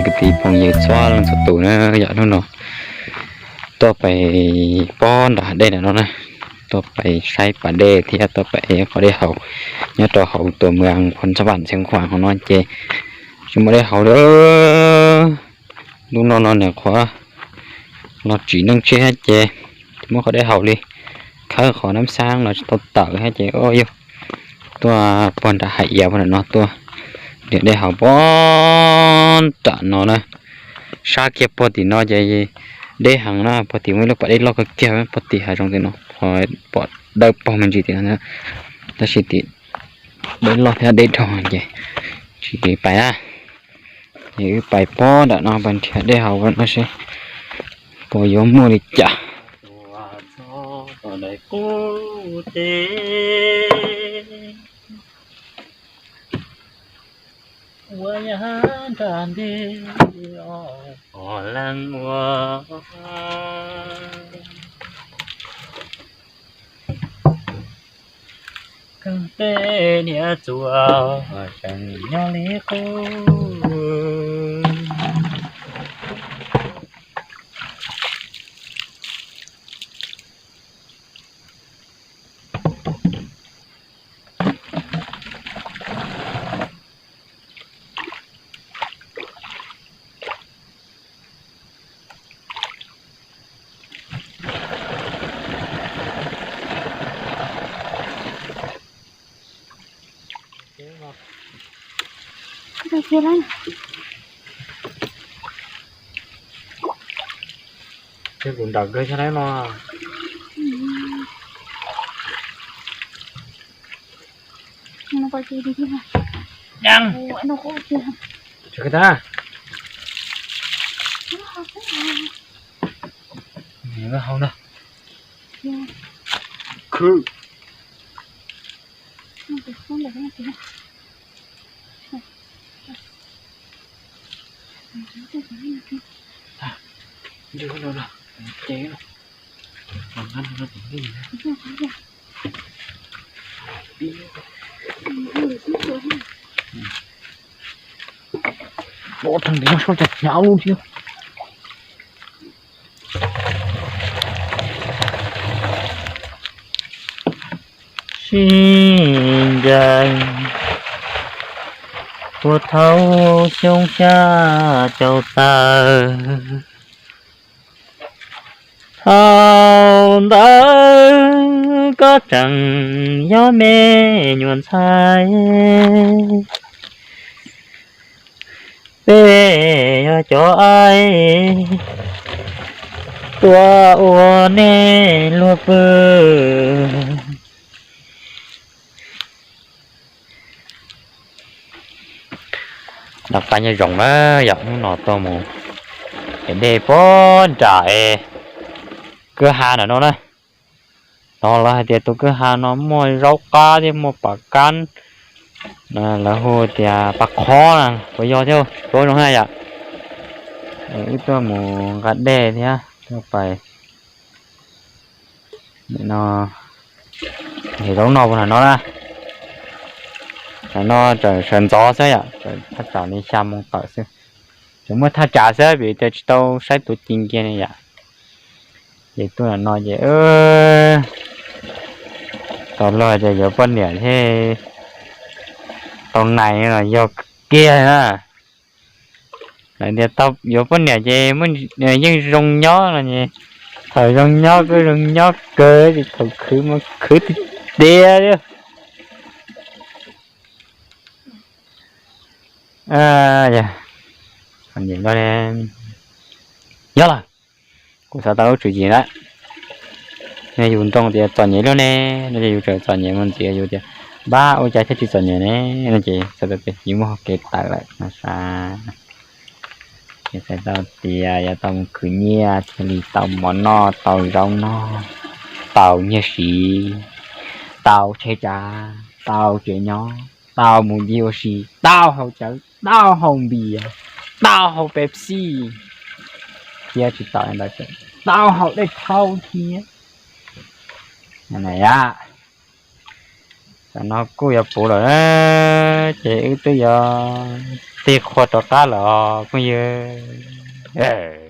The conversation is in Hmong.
Kwv tij phooj ywg txhua leej txhua tus na, yog hnub no tuaj pais pob nram hav dej ntawm no na, tuaj pais saib pas dej thiab tuaj pais ev qhov dej haus nyob rau hauv tuam moos Phoos Xab Vam Xeev Khuam hauv no ces tsis muaj dej haus li. Lub no no nws qhuav los tsim neej tshiab ces tsis muaj qhov dej haus li, khawb qhov nab xab los tsis tau tawm thiab ces yog tuaj puag nram hav iav puag nram no tuaj, nrhiav dej haus puag nram no na. Sab kiag puag tim no ces deb heev na, puag tim muaj ib lub pas dej loj kawg kiag puag tim hav zoov tim no, qhov pom dawb paug me ntsis tim no, tab sis tim dej loj thiab deb dhau ces tsis pais na. Es wb pais pob nram no pais nrhiav dej haus no seb puas yuav muaj li cas. Ua yam nrag nti os leej ua, kawg tej niam txuas tseem nyob li qub. Ces kuv nram kawg thiab no. Hau na. Khwb. Sib ncaim puag thaum xyoo xya caum tawm, thaum ntawd koj tseem yog me nyuam ntxhais. Peb yog cov aim tuaj ua nej luag pw. Noj qab nyob zoo na, yog hnub no tuaj mus ev dej puag nram es kwj ha ntawm no na. Los lawv hais tias tus kwj ha no muaj zaub qab thiab muaj pas kab, lawv hu tias pas qhob na, puas yog thiab, tsis paub zoo na yom. Wb tuaj mus nqa dej thiab tuaj pais no, nrhiav zaub noj puag nram no na. Nram no tseem sawv ntxov xwb yom, thaj tsam li xya moo tawm xwb. Tseem muaj thaj tsam xwb vim tias tsis tau saib tuav ci nkiag ne yom. Ces tuaj nram no ces tau luag tias yuav poj niam thiab tau nais los yog kiag na. Lawv tias tau yuav poj niam ces yeej zoo nyob no es, thaum zoo nyob kuj zoo nyob kawg, thaum khwv mas khwv tiag tiag li. Yog lawm, kuv xav tau lub tswv yim lawm. Yog yus nroo tias txom nyem luaj ne, no ces yus tseem txom nyem mus ntxiv, yus tias npab ua cas thiaj tsis txom nyem ne, no ces txhais tau tias yus muaj kev tawm lawm no sas. Ces txhais tau tias yuav tau mus khwv nyiaj thiaj li tau mov noj, tau zaub noj, tau nyiaj siv, tau tsheb tsav, tau tsev nyob, tau mus ncig ua si, tau haus cawv, tau haus npias, tau haus Pepsi, thiab tsis tas li ntawd tseem tau haus dej thau thiab. Tam no kuj yuav puv lawm, Ces wb twb yuav tig qhua rov qab lawm os phooj ywg.